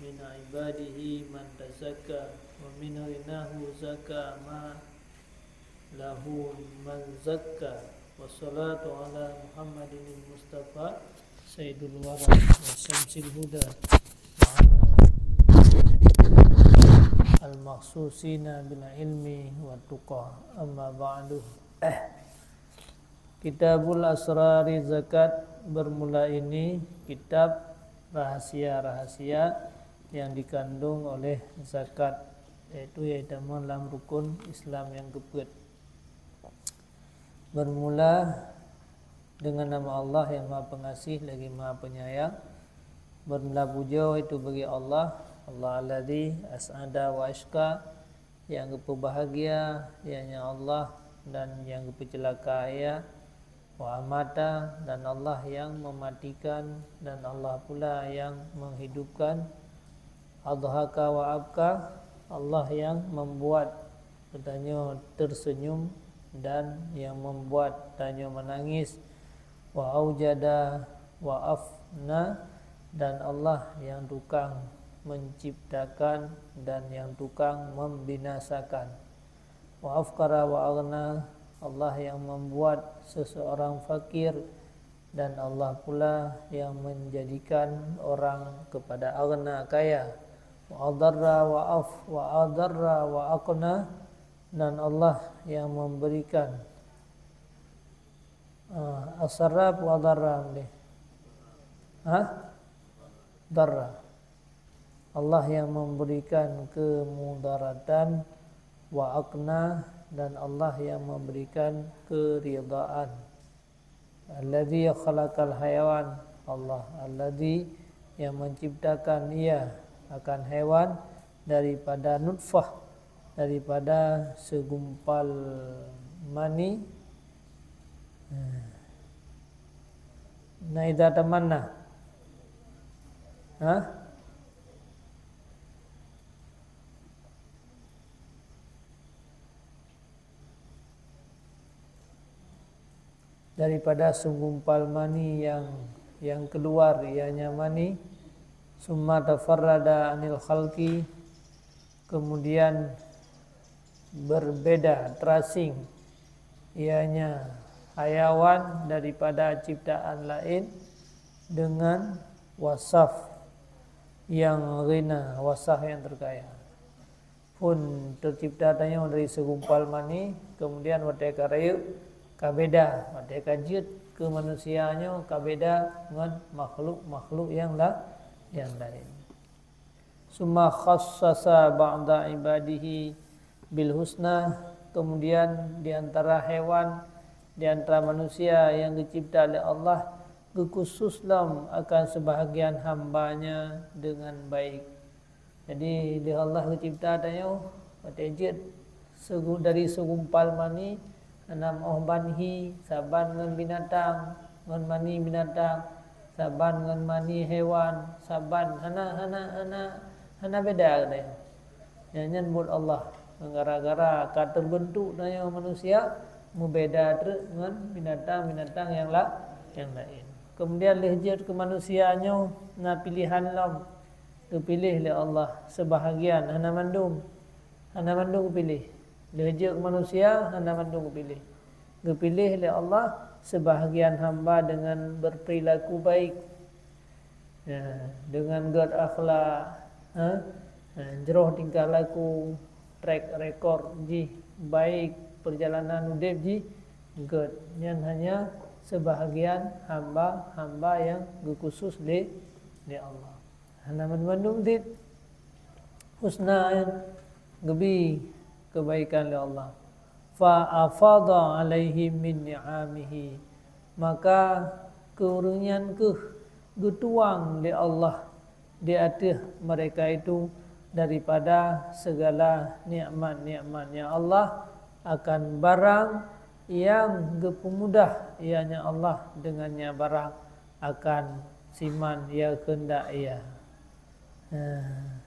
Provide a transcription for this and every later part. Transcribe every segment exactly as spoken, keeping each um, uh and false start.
من عباده من تزكى ومن غناه زكى ما له من زكى. والصلاة على محمد المصطفى سيد الورى وشمس الهدى وعلى آله المخصوصين بالعلم والتقى. أما بعد. Kitabul Asrari Zakat, bermula ini kitab rahasia-rahasia yang dikandung oleh zakat, yaitu nyang tamong lam rukun Islam nyang keupeuet. Bermula dengan nama Allah yang Maha Pengasih lagi Maha Penyayang. Bermula pujoe itu bagi Allah, Allah alladzi as'ada wa asyqa, nyang geupeubahgia, ianya Allah, dan nyang geupeuceulaka, ia, wa amata, dan Allah nyang meumatikan, dan Allah pula nyang menghidupkan, adhaka wa abka, Allah nyang membuat geutanyoe tersenyum dan nyang membuat tanyoe menangis, wa aujada wa afna, dan Allah nyang tukang menciptakan dan nyang tukang membinasakan, wa afqara wa aghna, Allah nyang membuat seseorang fakir dan Allah pula nyang menjadikan orang kepada aghna, kaya, wa adarra wa af, wa adarra wa aqna, dan Allah nyang memberikan, ah, asarra wa adarra deh. Ha? Darra. Allah nyang memberikan kemudaratan, wa aqna, dan Allah nyang memberikan keridaan. Alladzi khalaqal hayawan, Allah alladzi nyang menciptakan ia akan haiwan daripada nutfah, daripada segumpal mani. Na idza tamanna. Ha? Daripada segumpal mani yang, yang keluar, ianya mani, summa tafarrada anil khalqi, kemudian berbeda, terasing, ianya hayawan daripada ciptaan lain dengan wasaf yang ghina, wasaf yang terkaya. Phon teucipta tanyoe dari segumpal mani, kemudian watée ka rayeuk ka beda, watée ka jeuet keu manusia nyoe ka beda ngon makhluk-makhluk nyang la-, nyang laén. Summa khassasa ba'da ibadihi bil husna, kemudian di antara hewan, di antara manusia nyang geucipta lé Allah, geukhusos lom akan seubahagian hamba-Nya deungon baik. Jadi, lé Allah geucipta tanyoe, watée jeuet segu-, dari segumpal mani, hana meu'oh ban hi, saban ngon binatang, ngon mani binatang, saban ngon mani hewan, saban hana, hana, hana, hana beda geutanyoe. Nyan, nyan buet Allah. Gara-gara ka teubeuntuk tanyoe manusia, meubeda treuk ngon binatang-binatang nyang la-, nyang laén. Keumudian lheueh jeuet keu manusia nyoe na piléhan lom. Geupiléh lé Allah seubahagian, hana mandum. Hana mandum geupiléh. Lheueh jeuet keu manusia, hana mandum geupiléh. Geupiléh lé Allah seubahagian hamba deungon beuperilaku baik. Ya, deungon gét akhlak, ha? Ha, jroh tingkah laku, track record jih baik, peurjalanan udeb jih gét. Nyan hanya seubahagian hamba-hamba nyang geukhusos lé, lé Allah. Hana mandum-mandum cit husna nyan geubi keubaikan lé Allah. Fa afadha 'alaihim min ni'amihi. Maka keu ureuëng nyan kheueh geutuang lé Allah di ateueh mereka itu daripada segala nikmat-nikmat-Nya Allah akan barang nyang geupeumudah ianya Allah deungon nya barang akan siman nyang keundak Ia. Nah,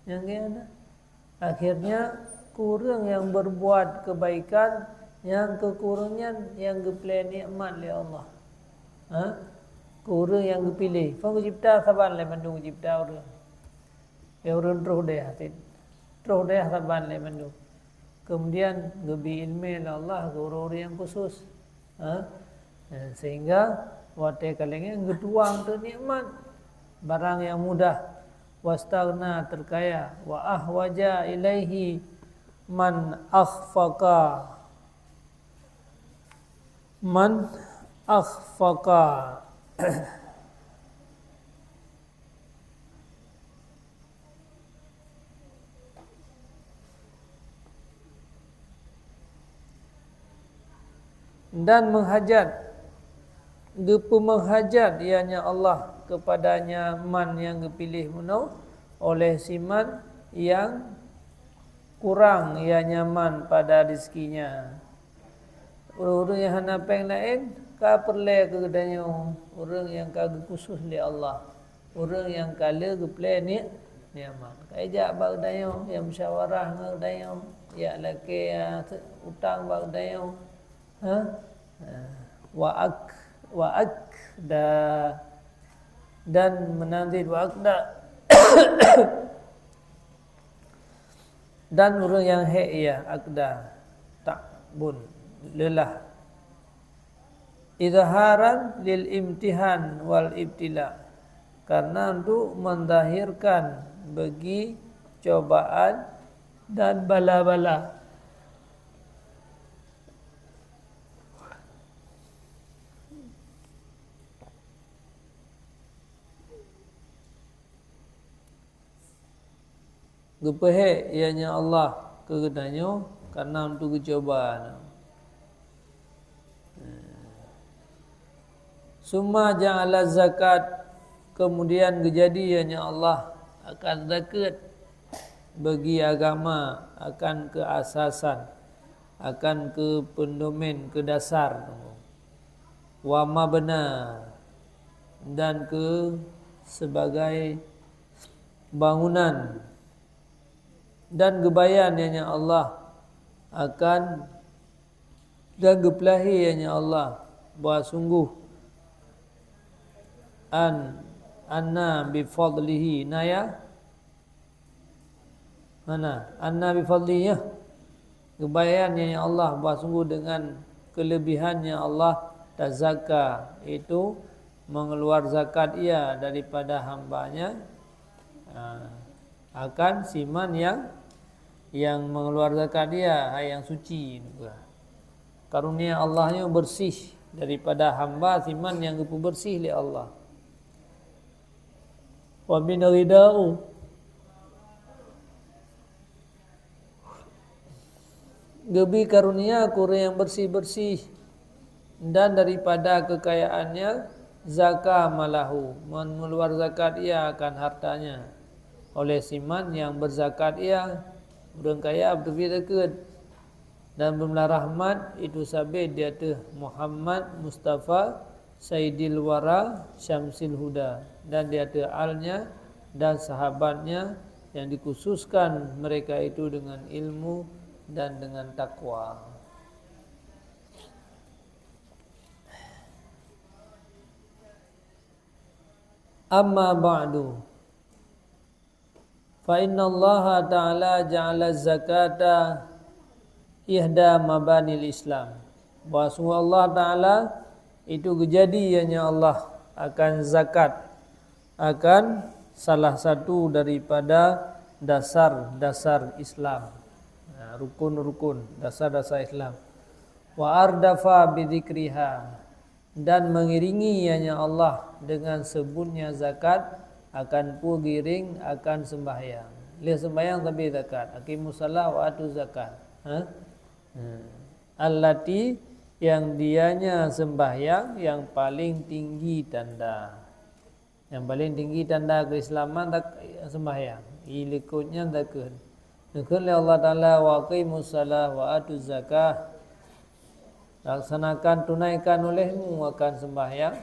nyang keu na. Akhirnya, keu ureuëng nyang beurbuat keubaikan, nyang keu ureuëng nyan nyang geupeulée nikmat lé Allah. Ha? Keu ureuëng nyang geupiléh. Phon geucebta saban lé mandum geucebta ureuëng. Lé ureuëng troh deh cit. Troh deh saban lé mandum. Kemudian geubri iéleumé lé Allah keu ureuëng-ureuëng nyang khusus. Ha? Sehingga watée ka lagée nyan geutuwang teuk nikmat, barang nyang mudah, wastaghna, teukaya, wa ahwaja ilaihi man akhfaqa, man akhfaqa. Dan meuhajat, geupeumeuhajat ianya Allah keupadanya man nyang geupiléh meunoe oleh si man nyang kurang ianya man pada rezekinya. Ureuëng-ureuëng nyang hana péng laén ka peureulée keu geutanyoe, ureuëng nyang ka geukhusos lé Allah, ureuëng nyang ka lheueh geuplée ni-, nikmat. Ka ijak bak geutanyoe, nyang musyawarah ngon geutanyoe, jak lakée, ya, utang bak geutanyoe. Ha? Ha. Wa ak-, wa akda, dan meunan cit wa akda. Dan ureuëng nyang hék ia, akda, ta'bun, leulah. Izharan lil imtihan wal ibtila, karena untuk menzahirkan bagi cobaan dan bala-bala. Geupeuhék ianya Allah keu geutanyoe, karena untuk geucuba. Summa ja'ala zakat, kemudian geujadi ianya Allah akan zakeuet bagi agama, akan keuasasan, akan keu peundomen, keu dasar, wa mabna, dan keu sebagai bangunan, dan geubayan ianya Allah akan, dan geupeulahé ianya Allah bahwa sungguh an, anna bi fadlihi, na ya? Mana? Anna bi fadlihi, ya. Geubayan ianya Allah bahwa sungguh dengan kelebihannya Allah tazakka, itu mengeluar zakat ia daripada hambanya, ah, akan si man yang, yang mengeluar zakat ia, hai yang suci. Karunia Allah nyoe bersih daripada hamba si man yang geupeubersih lé Allah. Wa min ridau, geubri karunia keu ureuëng nyang bersih-bersih, dan daripada keukayaannya, zaka malahu, meuluar zakat ia akan hartanya. Oleh si man nyang beuzakat ia, ureuëng kaya beuteubiet zakeuet, dan beumeulah rahmat itu sabe di ateueh Muhammad Mustafa Saidil Wara Syamsil Huda, dan di ateueh alnya dan sahabatnya yang dikhususkan mereka itu dengan ilmu dan dengan takwa. Amma ba'du. Fa innallaha ta'ala ja'ala zakata ihda mabanil Islam. Bahwa sungguh Allah Ta'ala itu geujadi ianya Allah akan zakat, akan salah satu daripada dasar-dasar Islam. Nah, rukun-rukun, dasar-dasar Islam. Wa ardafa bidzikriha, dan mengiringi ianya Allah dengan sebutnya zakat, akan peugiring akan sembahyang. Lheueh sembahyang sabe zakat, aqimus shalah wa atuz zakat. Ha? Hmm. Allati, yang dianya sembahyang yang paling tinggi tanda. Nyang paleng tinggi tanda keuislaman dak-, sembahyang. I likot nyan zakeuet. Neukheun lé Allah Taala, "Wa aqimus shalah wa atuz zakah." Laksanakan, tunaikan olehmu akan sembahyang.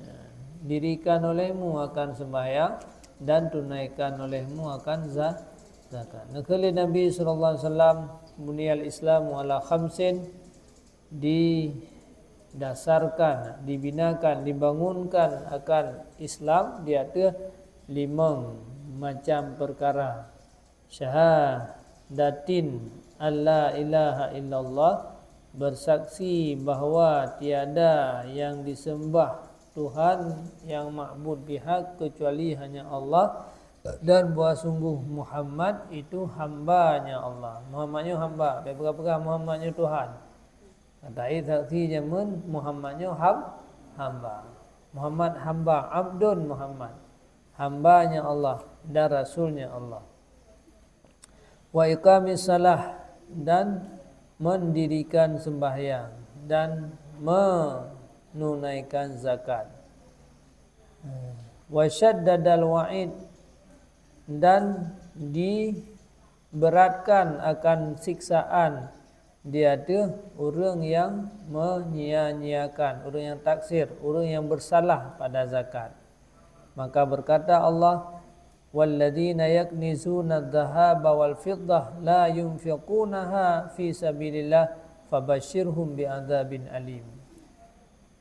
Ya, dirikan olehmu akan sembahyang dan tunaikan olehmu akan za-, zakat. Neukheun lé Nabi sallallahu alaihi wasallam, "Buniyal Islamu ala khamsin." Didasarkan, dibinakan, dibangunkan akan Islam di ateueh limong, macam perkara. Syahadatin alla ilaha illallah, bersaksi bahwa tiada yang disembah Tuhan yang ma'bud bihaq kecuali hanya Allah, dan bahwa sungguh Muhammad itu hamba-Nya Allah. Muhammad nyoe hamba, bèk peugah-peugah Muhammad nyoe Tuhan. Kata saksi jameun Muhammad nyoe ham-, hamba. Muhammad hamba, abdun Muhammad. Hamba-Nya Allah dan rasul-Nya Allah. Wa iqamis salah, dan mendirikan sembahyang dan menunaikan zakat. Wa syaddadal wa'id, dan diberatkan akan siksaan di ateueh ureuëng nyang menyia-nyiakan, ureuëng nyang taksir, ureuëng nyang bersalah pada zakat. Maka berkata Allah, "Walladzina yaknizuna adh-dhahaba wal fiddah la yunfiqunaha fi sabilillah fabasyirhum bi'adzabin alim."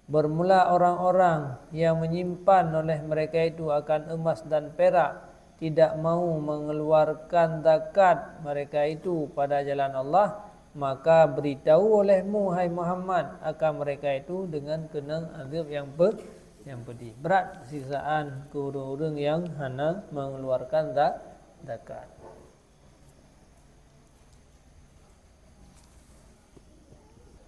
Bermula orang-orang yang menyimpan oleh mereka itu akan emas dan perak, tidak mau mengeluarkan zakat mereka itu pada jalan Allah, maka beritahu olehmu, hai Muhammad, akan mereka itu dengan keunong azab yang pe-, yang pedih. Brat siksaan keu ureuëng-ureuëng nyang hana mengeluarkan za-, zakat.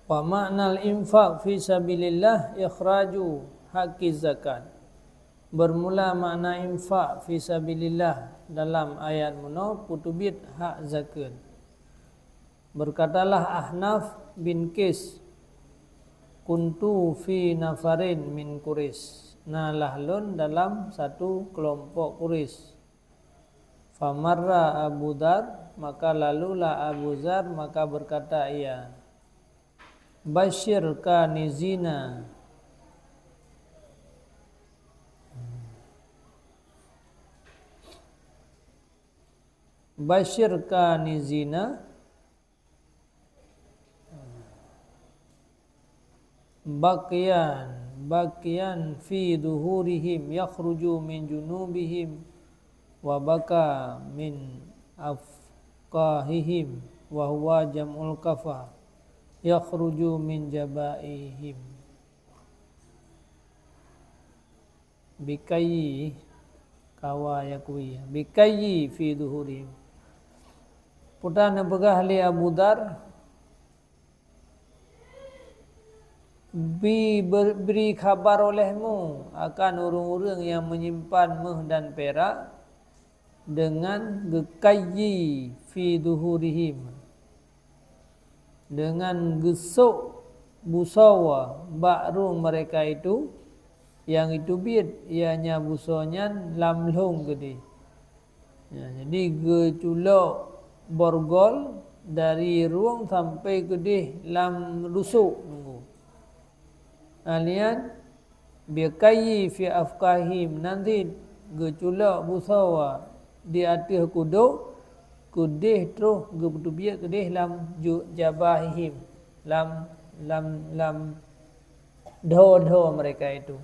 Wa ma'nal infaq fi sabilillah ikhraju haqqiz zakat. Bermula makna infak fi sabilillah dalam ayat meunoe peuteubiet hak zakeuet. Berkatalah Ahnaf bin Qais, "Kuntu fi nafarin min Quraisy." Na lah lôn dalam satu keulompok Quraisy. Famarra Abu Dzar, maka lalulah Abu Dzar, maka berkata ia, "Basyir kanizina." Basyir kanizina. Baqyan, baqyan fi duhurihim yakhruju min junubihim wa baqa min afqahihim wa huwa jam'ul qafa yakhruju min jabaihim. Bikayyi, qawa yaqwi, bikayyi fi duhurihim. Peue ta neupeugah lé Abu Dzar, bi-, ber-, bri khabar olehmu akan ureuëng-ureuëng nyang meunyimpan méuh dan pirak deungon geukayyi fi duhurihim, deungon geusôk busoe bak rueng mereka itu, nyang jiteubiet, ianya busoe nyan lam lhong keudeh. Ya, jadi geuculok borgol dari rueng sampai keudeh lam rusok nunggu. Alian bikayyi fi afqahim, nanti geuculok busoe di ateueh kudok, keudeh troh geupeuteubiet keudeh lam ju-, jabahihim, lam, lam, lam dho-dho mereka itu.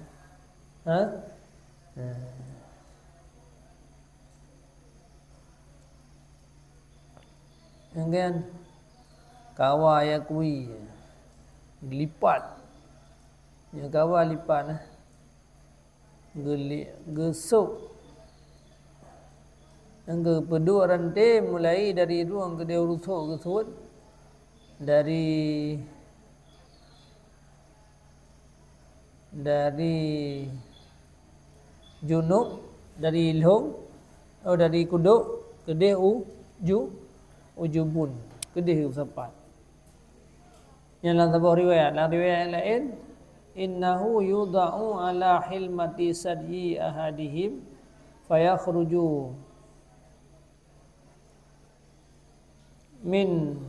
Ha? Ha. Kemudian qawa yaqwi, lipat. Nyang qawa lipat, eh. Geuli-, geusôk. Nyang geupeuduek ranté mulai dari rueng keudeh rusok geusuet, dari dari junub, dari lhong, oh, dari kudok keudeh u ju-, u jubun, keudeh u sapat. Nyan lam saboh riwayat, lam riwayat laén, "Innahu yudha'u ala hilmati sadyi ahadihim fayakhruju min."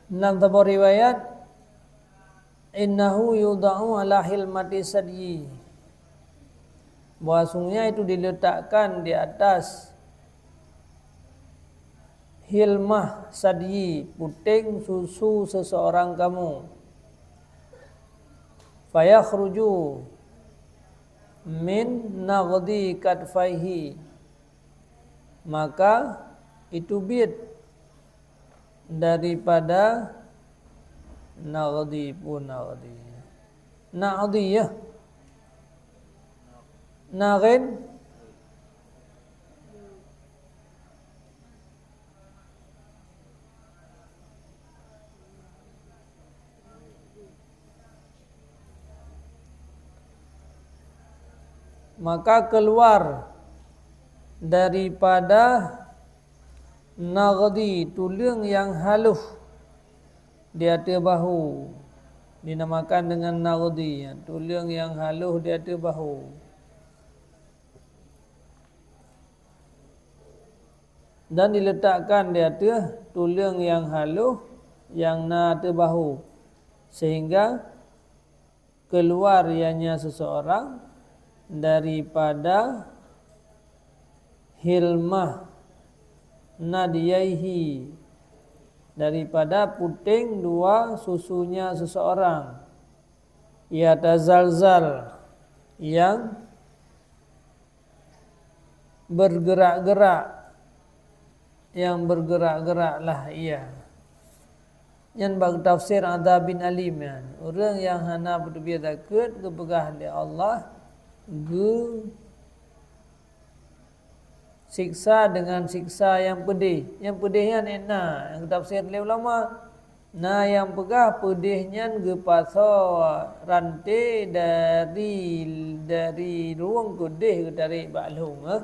Lam saboh riwayat, "Innahu yudha'u ala hilmati sadyi." Bahwasanya itu diletakkan di atas hilmah sadyi, puting susu seseorang kamu. Fayakhruju min naghdhi katfaihi. Maka itu biet daripada naghdhi pun naghdhi. Naghdhi ya. Naghin. Maka keluar daripada naghdhi, tuleueng nyang halôh di ateueh bahu, dinamakan dengan naghdhi, tuleueng nyang halôh di ateueh bahu. Dan diletakkan di ateueh tuleueng nyang halôh nyang na ateueh bahu, sehingga keluar ianya seseorang daripada hilmah nadyaihi, daripada puting dua susunya seseorang, yatazalzal, yang bergerak-gerak, yang bergerak-geraklah ia. Nyan bak tafsir Adab bin Alim nyan. Ureuëng nyang hana beuteubiet zakeuet geupeugah lé Allah geusiksa dengan siksa nyang peudeh. Nyang peudeh nyan na nyang geutafsir lé ulama. Na nyang peugah peudeh nyan geupasoe ranté dari, dari luweueng keudeh geutarek bak lhong, eh,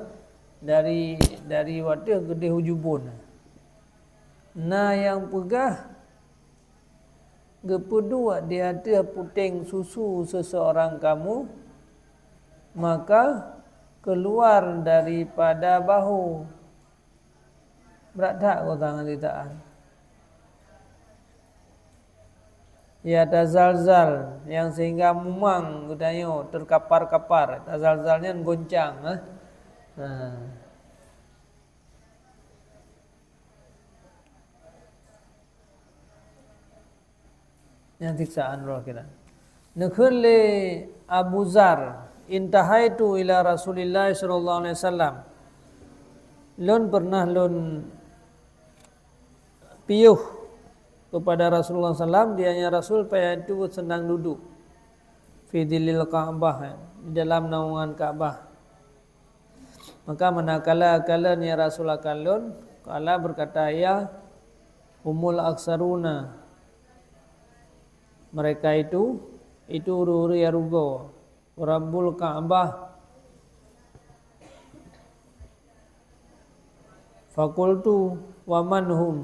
dari, dari wateueh keudeh u jubon. Na nyang peugah geupeuduek di ateueh puténg susu seseorang kamu, maka keluar daripada bahu. Brat that geutanyoe ceritaan. Yatazalzal, nyang sehingga mumang geutanyoe, terkapar-kapar. Tazalzal nyan goncang, eh. Nah. Nyan siksaan roh kita. Neukheun lé Abu Zar, "Intahaitu ila Rasulillah sallallahu alaihi wasallam." Lôn pernah lôn piôh kepada Rasulullah sallam, dianya Rasul pada itu sedang duduk fi dhillil Ka'bah, di dalam naungan Ka'bah. Maka manakala kalon ya Rasul akan lôn, qala berkata, "Ya humul aksaruna, mereka itu, itu ureuëng-ureuëng nyang rugoe, Rabbul Ka'bah." Fakultu, "Wa man hum?"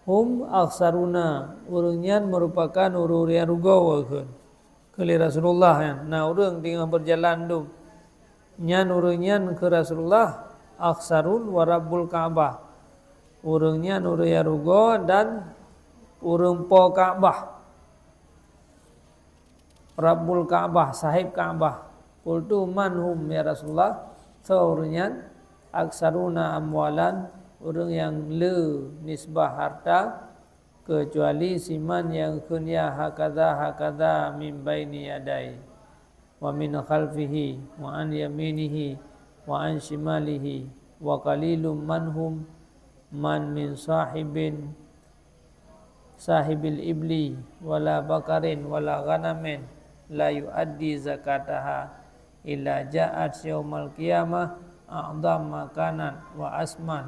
"Hum aksaruna, ureuëng nyan merupakan ureuëng-ureuëng nyang rugoe," kheun. Kheun lé Rasulullah nyan, na ureuëng teungoh beujalan dum. Nyan ureuëng nyan kheun Rasulullah, "Aksarun wa Rabbul Ka'bah." Ureuëng nyan ureuëng nyang rugoe dan ureuëng po Ka'bah. Rabbul Ka'bah, sahib Ka'bah. Qultu, "Man hum, ya Rasulullah?" Soe ureuëng nyan? "Aksaruna amwalan, ureuëng nyang le nisbah harta, keucuali siman nyang kheun ya hakadha, hakadha min baini yadai, wa min khalfihi, wa an yaminihi, wa an shimalihi, wa qalilum man hum man min sahibin sahibil ibli, wala bakarin, wala ghanamin, la yu'addi zakataha, illa ja'at yaumal qiyamah a'dham makanan wa asman,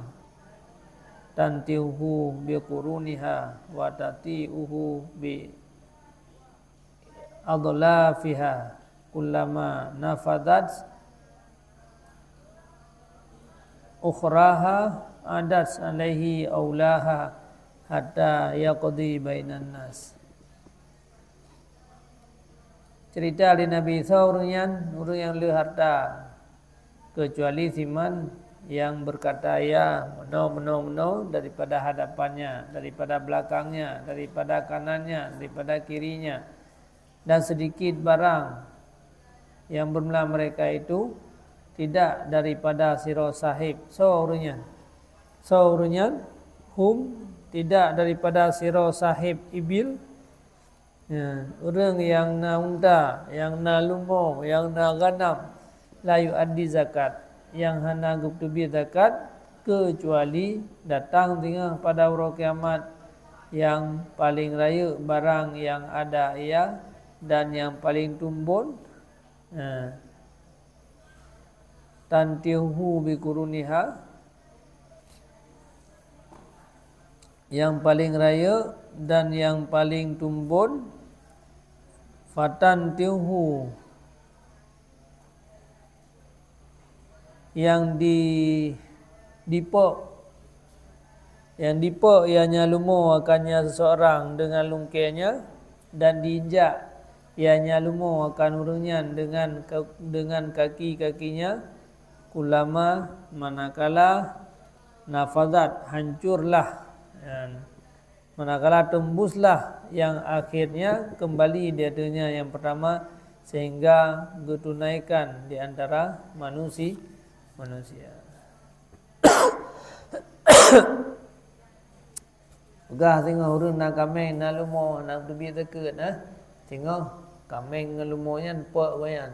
tantiuhu bi quruniha, wa tati'uhu bi adlafiha, kullama nafadat ukhraha adat alaihi aulaha hatta yaqdi bainan nas." Cerita di Nabi Isa ureuëng nyan, ureuëng nyang le harta, keucuali siman yang berkata ya, meunoe, meunoe, meunoe, daripada hadapannya, daripada belakangnya, daripada kanannya, daripada kirinya, dan sedikit barang yang bermula mereka itu tidak daripada sidroe sahib. Soe ureuëng nyan? Soe ureuëng nyan? Hum, tidak daripada sidroe sahib ibil. Ya, ureuëng nyang na unta, nyang na lumo, nyang na ganam, la yuaddi zakat, nyang hana geuteubiet zakat, keucuali datang singoh pada uroe kiamat, nyang paleng rayeuk barang nyang ada ia dan nyang paleng tumbon, eh, tantihu biquruniha, nyang paleng rayeuk dan nyang paleng tumbon, fatantihu, nyang di, dipok, nyang dipok ia nyan lumo akan nyan seseorang dengan lungkée nyan, dan diinjak ia nyan lumo akan ureuëng nyan dengan ka-, dengan kaki-kakinya, kulama, manakala, nafazat, hancurlah, ya. Manakala teumbuslah, yang akhirnya kembali di adanya yang pertama, sehingga geutunaikan di antara manusi-, manusia. Peugah singoh ureuëng na kaméng, na lumo, na teubiet zakeuet, eh. Singoh kaméng ngon lumo nyan pok gobnyan.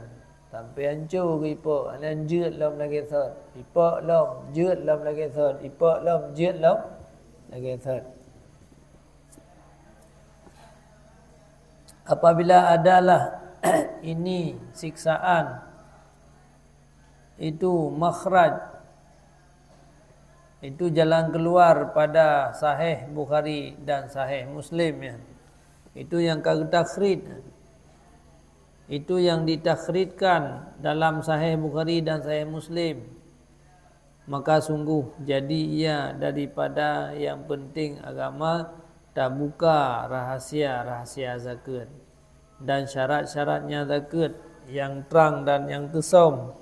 Sampai hanco geuipok, nyan jeuet lom lagée sot. Ipok lom, jeuet lom lagée sot. Ipok lom, jeuet lom lagée sot. Apabila adalah ini siksaan, itu makhraj, itu jalan keluar pada Sahih Bukhari dan Sahih Muslim, ya. Itu yang ka geutakhrij. Itu yang ditakhrijkan dalam Sahih Bukhari dan Sahih Muslim. Maka sungguh jadi ia daripada yang penting agama tabuka rahasia-rahasia zakeuet dan syarat-syaratnya zakeuet, yang trang dan yang teusöm,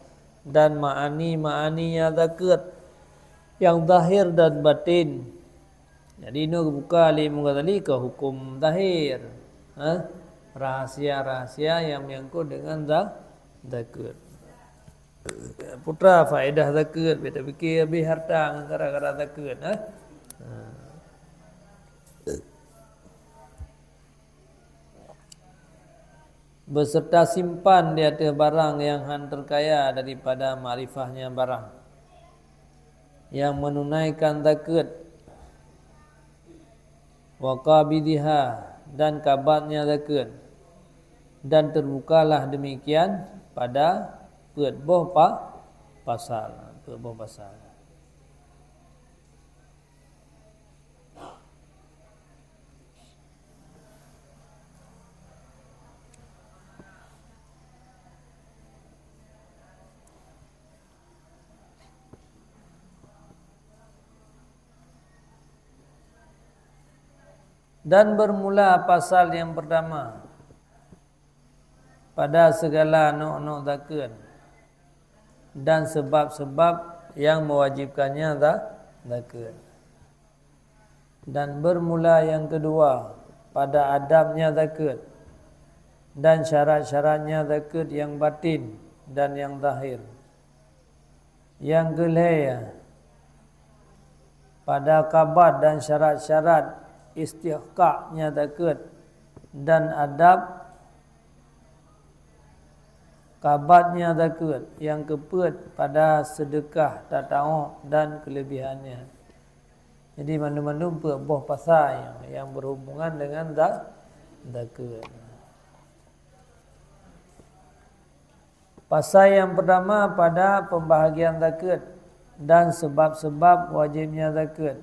dan ma'ani-ma'aninya zakeuet, yang zahir dan batin. Jadi, inoe geubuka lé Imam Ghazali keu huköm zahir, ha? Rahasia-rahasia yang menyangkut dengan za-, zakeuet. Putra faedah zakeuet, beda pikir habéh harta ngon gara-gara zakeuet, ha? Ha. Beserta simpan di ateueh barang nyang han teukaya daripada makrifahnya barang nyang menunaikan zakeuet, wa qabidhiha, dan kabatnya zakeuet, dan terbukalah demikian pada peuet boh pa-, pasal, peuet boh pasal. Dan bermula pasal yang pertama pada segala nok-nok zakeuet dan sebab-sebab yang mewajibkannya za-, zakeuet. Dan bermula yang kedua pada adabnya zakeuet dan syarat-syaratnya zakeuet yang batin dan yang zahir. Yang keulhée, pada kabat dan syarat-syarat istihqaqnya zakeuet dan adab kabatnya zakeuet. Yang keupeuet, pada seudeukah tatawök dan keuleubihannya. Jadi, mandum-mandum peuet boh pasal nyang, nyang berhubungan dengan za-, zakeuet. Pasal nyang pertama pada pembahagian zakeuet dan sebab-sebab wajibnya zakeuet.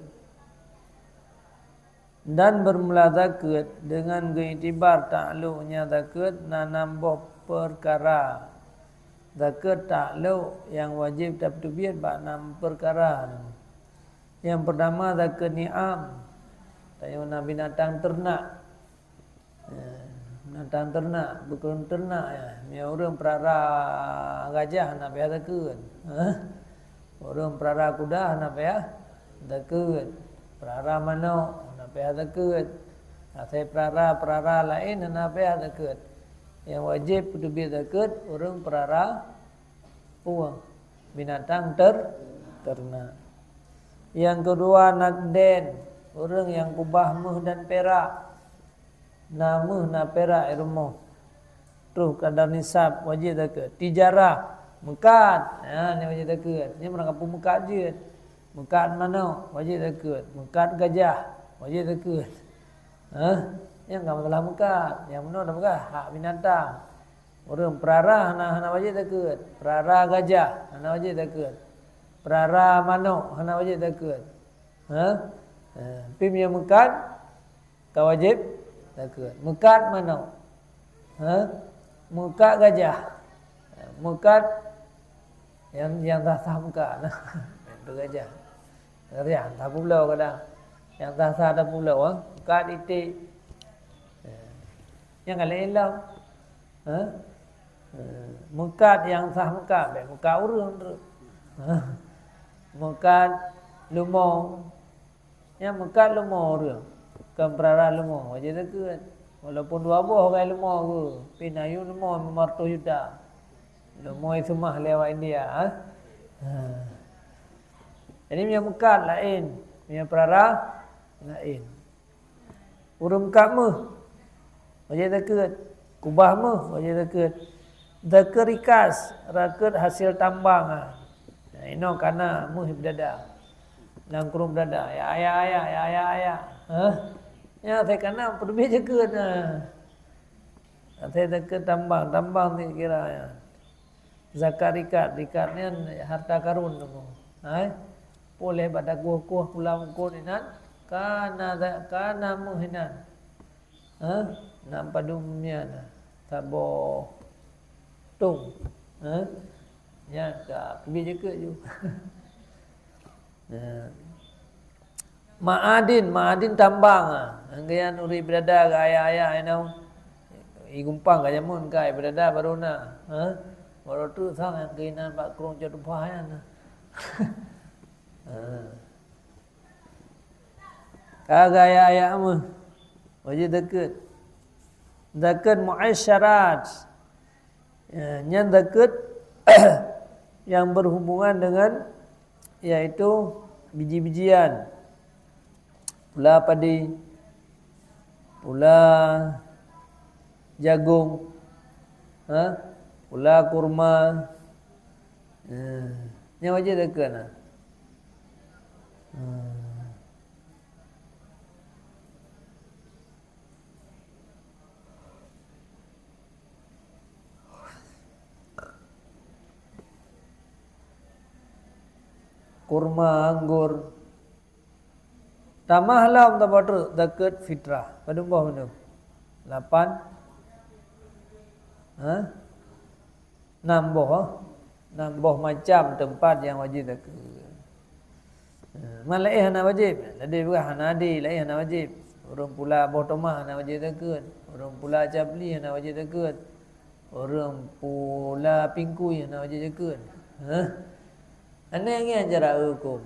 Dan bermula zakeuet dengan geuiktibar takluknya zakeuet na nam boh peukara. Zakeuet taklok nyang wajéb tateubiet bak nam peukara. Nyang peurtama zakeuet ni'am. Tanyoe na binatang teurenak. Ya, binatang teurenak, beukeureueng teurenak, ya. Meunyoe ureuëng peurara gajah, na payah zakeuet. Ha? Ureuëng peurara kuda hana payah zakeuet. Peurara manok hana payah zakeuet. Asai peurara-peurara laén hana payah zakeuet. Nyang wajéb peuteubiet zakeuet ureuëng peurara ueng, binatang ter-, ternak. Nyang keudua, nakden, ureuëng nyang kubah méuh dan pirak. Na méuh, na pirak i rumoh. Troh kadar nisab, wajéb zakeuet. Tijarah, meukat. Ha, nyan wajéb zakeuet. Nyan meurangkapeue meukat jeuet. Meukat manok, wajéb zakeuet. Meukat gajah, wajéb zakeuet. Ha? Nyang ka masalah meukat. Nyang meunoe dah peugah, hak binatang. Ureuëng peurara hana, hana wajéb zakeuet. Peurara gajah, hana wajéb zakeuet. Peurara manok, hana wajéb zakeuet. Ha? Ha. Tapi meunyoe meukat, ka wajéb zakeuet. Meukat manok. Ha? Meukat gajah. Ha. Meukat nyang, nyang sah-sah meukat. Itu gajah. Riah, tapeulo kadang. Nyang sah-sah tapeulo, ha? Meukat iték. Ha. Nyang ka laén lom. Ha? Ha. Meukat nyang sah meukat, bèk meukat ureuëng tu. Ha. Meukat leumo. Nyang meukat leumo ureuëng, kon peurara leumo, wajéb zakeuet. Walaupun dua boh gai leumo geuh, pih na yum leumo limong reutôh juta. Leumo iseumah lé awak India, ha? Ha. Jadi, meunyoe meukat laén, meunyoe peurara laén. Ureuëng meukat méuh, wajéb zakeuet. Kubah méuh, wajéb zakeuet. Zakeuet rikas, zakeuet hasil tambang, ha. Nah, inoe kana méuh beudada. Lam krueng beudada, ya, ya, ya, ya, ya, ya. Hah? Ya, asai kana peuteubiet zakeuet, nah. Asai zakeuet tambang, tambang ni kira, ya. Zakat rikat, rikat nyan harta karun tu. Hai. Puléh bak takueh-kueh pula mungkot inan, kana za-, kana méuh inan. Ha? Nam padum nyan, saboh tong. Ha? Nyan ka peubiet zakeuet ju. Ha. Ma'adin, ma'adin tambang, ha. Nyan ureuëng beudada keu ayah-ayah inong. I gumpang ka jameun ka, i beudada baru na. Ha? Baru tu sang nyang keunan bak krueng Cot Tuphah nyan. Ha. Ka gaya-gaya meuh. Wajéb zakeuet. Zakeuet mu'asyarat. Ya, nyan zakeuet yang berhubungan dengan, yaitu biji-bijian. Pula padi, pula jagung, ha? Pula kurma. Ha. Nyan wajéb zakeuet na. Ha. Kurma, anggur. Tamah lom tabatrek zakeuet fitrah. Padum boh mandum? Lapan? Ha? Nam boh, ha? Nam boh macam teumpat nyang wajéb zakeuet. Ha, man laén hana wajéb. Tadi peugah hana adé, laén hana wajéb. Ureuëng pula boh tomah hana wajéb zakeuet. Ureuëng pula capli hana wajéb zakeuet. Ureuëng pula pingkui hana wajéb zakeuet. Ha? Aneh ngieng cara huköm.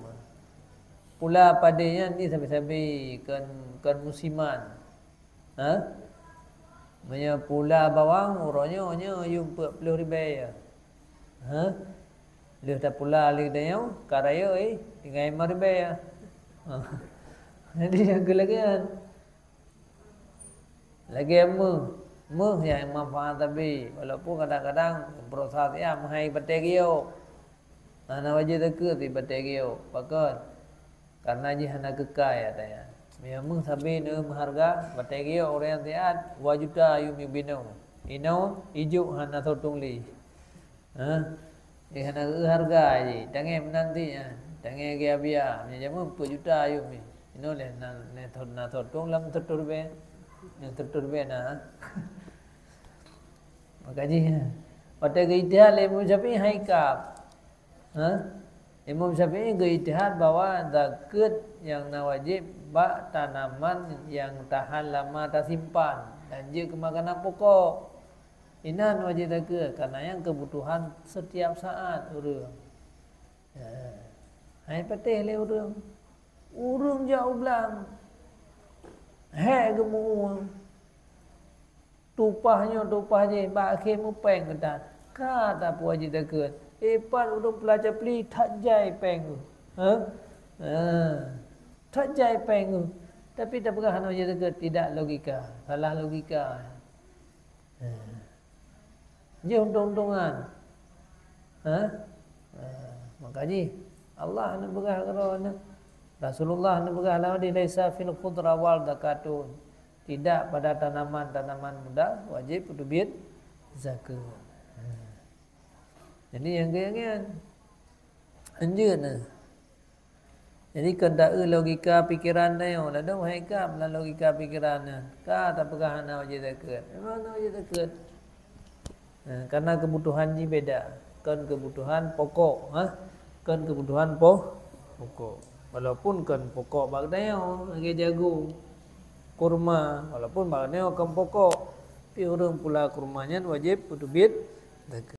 Pula padé nyan ni sabe-sabe kon, kon musiman. Ha? Meunyoe pula bawang, uroe nyoe, nyoe yum peuet ploh ribèe. Ha? Lheueh tapula lé geutanyoe, ka rayeuk, eh, tinggai limong ribèe. Ha. Jadi, nyang keu lagèe nyan. Lagèe méuh. Méuh nyang manfaat sabe. Walaupun kadang-kadang beurasa siat meuhai batèe giyok. Hana wajéb zakeuet di batèe giyok. Pakon? Karena jih hana keukai, katanya. Meunyoe méuh sabe neu meuharga, batèe giyok ureueng nyang siat, dua juta yum binoe. Inoe, ijok hana sotong lé. Hah? Eh, hana geu harga jih. Tanggai meunan ti, ha. Tanggai gaya biaya. Meunyoe jameun peuet juta yum jih. Inoe lé na, na, na sotong lam seratus ribèe. Lam seratus ribèe na. Maka jih, ha. Watèe geuijtihad lé Imam Syafi'i hai kap. Ha? Imam Syafi'i geuijtihad bahwa zakeuet nyang na wajéb bak tanaman nyang tahan lama tasimpan dan jeuet keu makanan pokok. Inan wajéb zakeuet, karena nyan keubutuhan setiap saat ureueng. Ha. Hai patéh lé ureuëng. Ureuëng jak u blang. Hék geumeuueng. Tupah nyoe, tupah jih, bak akhé meupéng geutan. Ka tapeue jih takheun. Ipat ureuëng peulaca pli that jai péng geuh. Ha? Ha. That jai péng geuh. Tapi tapeugah hana jih takheun, tidak logika. Salah logika. Ha. Jih untông-untongan. Ha? Ha. Maka jih Allah neupeugah keudroe nyoe. Rasulullah neupeugah lam hadis, "Laisa fil khudra wal zakatun." Tidak pada tanaman-tanaman muda wajib peuteubiet zakeuet. Jadi nyang keu nyan. Lanjut na. Jadi kon taeu logika pikiran tanyoe, ladôm hai kap lam logika pikiran nyan. Ka tapeugah hana wajib zakeuet. Memang hana wajib zakeuet. Ha, karena kebutuhan jih beda. Kon kebutuhan pokok, ha? Kon kebutuhan po-, pokok. Walaupun kon pokok bak tanyoe, lagée jagung, kurma, walaupun bak tanyoe kon pokok, tapi ureuëng pula kurma nyan wajib peuteubiet zakeuet.